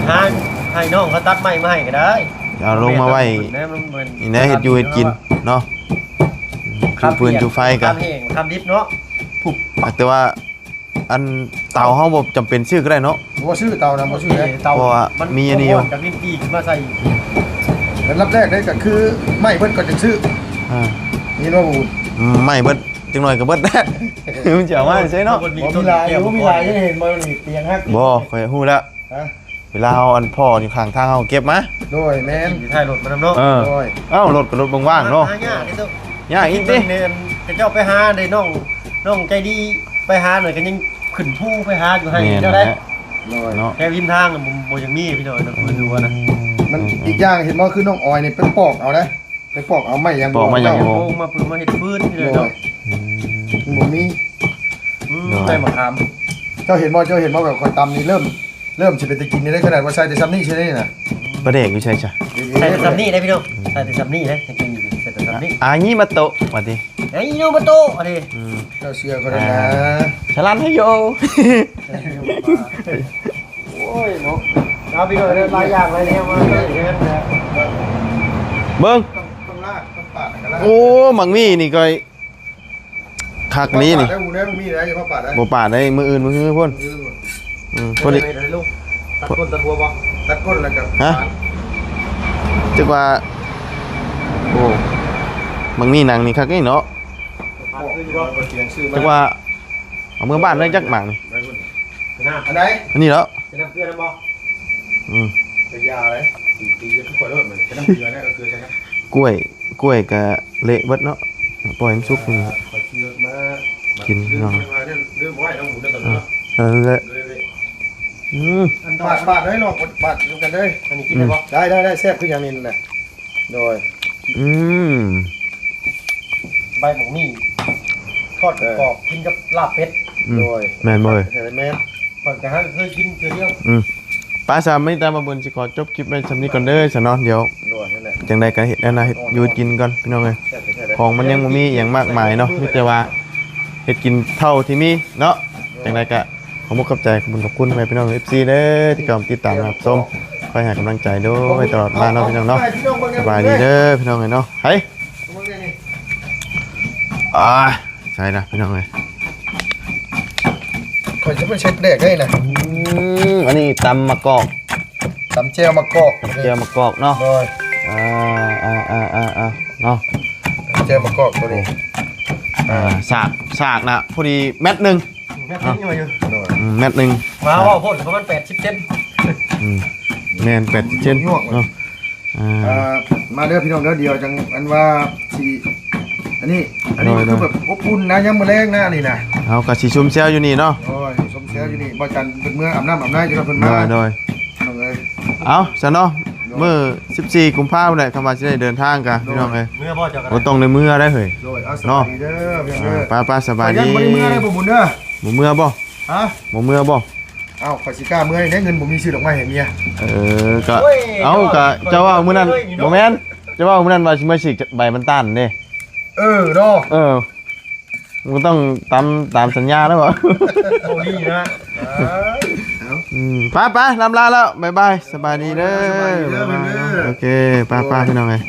ຫາໃຫ້ນ້ອງເຂົາຕັດໄມ້ມາໃຫ້ກໍໄດ້. ເອົາລົງມາໄວ້ ນີ້ແຫຼະ ເຮັດຢູ່ເຮັດກິນເນາະ. ຈູ່ຟືນຈູ່ໄຟກໍ ໝາກຂາມແຫ້ງ ໝາກຂາມດິບເນາະ. ແຕ່ວ່າ ອັນເຕົາເຮົາບໍ່ຈຳເປັນຊື້ກໍໄດ້ເນາະ. ບໍ່ຊື້ເຕົານະ ບໍ່ຊື້ເດ້ ເພາະວ່າມັນມີອັນນີ້ຢູ່ ຈາກດິນຕີຂຶ້ນມາໃສ່. ອັນດັບແລກເດ້ກໍຄືໄມ້ເບິດກ່ອນຈັ່ງຊື້. ອ່າ ເຫັນບໍ່? ອືມ ໄມ້ເບິດ ຈັກໜ້ອຍກໍເບິດ ມັນຊິເອົາມາໃສເນາະ. ບໍ່ມີຫຼາຍຢູ່ ມີຫຼາຍຢູ່ ເຫັນບໍ່? ນີ້ຕຽງຫັກ. ບໍ່ ຂ້ອຍຮູ້ແລ້ວ ຮະ ເວລາເຮົາອັນພໍ້ຢູ່ຂ້າງທາງ ເຮົາເກັບມາ. ໂດຍ ແມ່ນ ຢູ່ທ້າຍລົດມານຳເນາະ. ເອີ ໂດຍ ເອົ້າ ລົດກໍລົດບາງໆເນາະ. ຫາຍາກເດ້ ຍາກອີກຕິ. ເຂົາເຈົ້າໄປຫາໄດ້ ນ້ອງ ນ້ອງໃຈດີໄປຫາໜ້ອຍກໍຍັງຂຶ້ນພູໄປຫາຢູ່ໃຫ້ເຈົ້າໄດ້. ໂດຍ ເນາະ ແຖວຮິມທາງນະ ບໍ່ ບໍ່ຢາກມີພີ່ນ້ອງເນາະ ຄືວ່ານະ. ມັນ ອືມ ອີກຢ່າງເຫັນບໍ່ ຄືນ້ອງອອຍນີ້ໄປປອກເອົາເດ້ ໄປປອກເອົາໄມ້ຢາງ ປອກໄມ້ຢາງ ໂອ້ ມາເພື່ອມາເຮັດຟືນ ໂດຍ ພີ່ນ້ອງເນາະ. ອືມ ມັນບໍ່ມີ. ອືມ ໂດຍ ໃສ່ໝາກຂາມ ເຈົ້າເຫັນບໍ່ ເຈົ້າເຫັນບໍ່ ແບບຂ້ອຍຕຳນີ້ເລີ່ມ ເລີ່ມຊິເປັນຕາກິນນີ້ໄດ້ ຂະໜາດວ່າໃສ່ແຕ່ຊ່ຳນີ້ຊື່ໄດ້ນີ້ນະ. ປາແດກຢູ່ໃສຊະ? ໃສ່ແຕ່ຊ່ຳນີ້ໄດ້ພີ່ນ້ອງ ໃສ່ແຕ່ຊ່ຳນີ້ໄດ້ ໃສ່ກິນຢູ່ ໃສ່ແຕ່ຊ່ຳນີ້. ອາຍິມາໂຕະ ວ່າຕິ ອາຍິມາໂຕະ ວ່າຕິ. ອືມ ເຈົ້າເຊື່ອຂ້ອຍແດ່ນະ ສະລັນໃຫ້ໂຍ. ໂອ້ຍເນາະ ເອົາພີ່ນ້ອງເດີ ຫຼາຍຢ່າງຫຼາຍແນວມາໃສ່ກັນນະ. ເບິ່ງ ຕ້ອງ ຕ້ອງລາກ ຕ້ອງປາດ ໂອ້ ໝາກໝີ່ນີ້ຂ້ອຍ ຄັກນີ້ນີ້ ບໍ່ປາດໄດ້ ບໍ່ມີໄດ້ ບໍ່ປາດໄດ້ ມື້ອື່ນມື້ຮືພຸ້ນ. ອືມ ພໍດີ ຕັດກົ້ນຕັດຫົວບໍ່? ຕັດກົ້ນແລ້ວກໍ ຮະ? ຈັກວ່າ ໂອ້ ມັກມີໜັງນີ້ຄັກນີ້ເນາະ. ຈັກວ່າ ເອົາເມືອບ້ານໄດ້ຈັກໝາກນີ້ ອັນໃດ? ອັນນີ້ເນາະ ໃສ່ນ້ຳເກືອນຳບໍ່? ອືມ ກະຢ່າເລີຍ ຕີ ຕີຄືຂ້ອຍໂລດ ໃສ່ນ້ຳເກືອນະ ເອົາເກືອໃສ່ນຳ. ກ້ວຍ ກ້ວຍກະເລະເບິດເນາະ ປ່ອຍມັນສຸກ. ອືມ ຂ້ອຍຂີ່ລົດມາ ກິນເນາະ ລືມໄວ້ເນາະ ໝູເນາະ ເອີ ເລະ ເລະ ເລະ. ອືມ ປາດ ປາດເລີຍ ລອງປາດນຳກັນເລີຍ. ອັນນີ້ກິນໄດ້ບໍ່? ອືມ ໄດ້ ໄດ້ ໄດ້ ແຊບຄືຫຍັງນີ້ນະ. ໂດຍ ອືມ ໃບໝາກມີ້ ທອດ ເອີ ກອບ ກິນກັບລາບເປັດ. ອືມ ໂດຍ ແມ່ນບໍ່ເອີຍ? ເອີ ແມ່ນ ຂ້ອຍກໍຫາເຄີຍກິນເທື່ອດຽວ. ອືມ ໄປ ສຳລັບມື້ນີ້ ຕາມວ່າບຸນຊິຂໍຈົບຄລິບໄວ້ສ່ຳນີ້ກ່ອນເດີຊະເນາະ. ດຽວ ໂດຍ ນັ້ນແຫຼະ ຈັ່ງໃດກໍເຮັດ ອັນນະ ເຮັດຢູ່ກິນກ່ອນ ພີ່ນ້ອງເອີຍ. ແຊບໆ ຂອງມັນຍັງບໍ່ມີອີ່ຫຍັງມາກມາຍເນາະ ມີແຕ່ວ່າເຮັດກິນເທົ່າທີ່ມີເນາະ. ໂດຍ ຈັ່ງໃດກໍ ຂອບມຸກຂອບໃຈ ຂອບຄຸນ ຂອບຄຸນພໍ່ແມ່ພີ່ນ້ອງ ເອັຟຊີ ເດີ ທີ່ເຂົ້າມາຕິດຕາມຮັບຊົມ ຄອຍໃຫ້ກຳລັງໃຈໂດຍຕະຫຼອດມາເນາະ ພີ່ນ້ອງເນາະ. ສະບາຍດີເດີພີ່ນ້ອງເອີຍເນາະ. ໄຫ ອ່າ ໃສ່ລະພີ່ນ້ອງເອີຍ ຂ້ອຍຈະໄປເຊັດແດກໄດ້ນະ. ອືມ ອັນນີ້ຕຳໝາກກອກ ຕຳແຈ່ວໝາກກອກ ຕຳແຈ່ວໝາກກອກເນາະ. ໂດຍ ອ່າ ເນາະ ແຈ່ວໝາກກອກໂຕນີ້. ອ່າ ສາກ ສາກນະ ພໍດີແມັດໜຶ່ງ ແມັດໜຶ່ງ ໂດຍ ອືມ ແມັດໜຶ່ງ ມາເວົ້າໂພດ ປະມານແປດສິບເຊັນ. ອືມ ແມ່ນ ແປດສິບເຊັນເນາະ. ອ່າ ເອີ ມາເດີພີ່ນ້ອງເດີ ດຽວຈັ່ງ ອັນວ່າຊິ ອັນນີ້ ອັນນີ້ ໂດຍ ຄືແບບອົບອຸ່ນນະ ຍາມມື້ແລງນະ ອັນນີ້ນະ ເຮົາກໍຊິຊຸມແຊວຢູ່ນີ້ເນາະ. ໂອ້ຍ ຊົມແຊວຢູ່ນີ້ ບໍ່ຈັນເພິ່ນເມືອອາບນ້ຳອາບໃນ ຈັ່ງເພິ່ນມາ. ໂດຍ ໂດຍ ພີ່ນ້ອງເອີຍ ເອົາຊະເນາະ ໂດຍ ມື້ສິບສີ່ກຸມພາພຸ້ນແຫຼະ ຄຳວ່າຊິໄດ້ເດີນທາງກະ ໂດຍ ພີ່ນ້ອງເອີຍ. ເມືອບໍ່ ເຈົ້າກໍ ບໍ່ຕ້ອງໄດ້ເມືອໄດ້ເຮີ້ຍ ໂດຍ ເອົາ ສະບາຍດີເດີ ເນາະ ພີ່ນ້ອງເດີ. ອ່າ ໄປໆ ສະບາຍດີ ຂ້ອຍຍັງບໍ່ໄດ້ເມືອເດີ ບໍ່ບຸນເດີ. ບໍ່ເມືອບໍ່? ຮະ? ບໍ່ເມືອບໍ່? ເອົ້າ ຂ້ອຍຊິກ້າເມືອໄດ້ ເງິນບໍ່ມີຊື້ດອກໄມ້ໃຫ້ເມຍ. ເອີ ກະ ໂອ້ຍ ເອົ້າ ກະເຈົ້າເວົ້າມື້ນັ້ນ ເຈົ້າເວົ້າ ບໍ່ແມ່ນ ເຈົ້າເວົ້າມື້ນັ້ນວ່າຊິມາສີກໃບມັນຕານເດ້. ເອີເນາະ ເອີ ມັນຕ້ອງຕາມ ຕາມສັນຍາແລ້ວບໍ່? ເວົ້າດີນະ. ເອົ້າ ອືມ ໄປໆ ລຳລາແລ້ວ ບາຍບາຍ ສະບາຍດີເດີ ສະບາຍດີເດີ ບາຍບາຍ ເດີ ໂອເຄ ໄປໆ ໂອ້ຍ ພີ່ນ້ອງເອີຍ.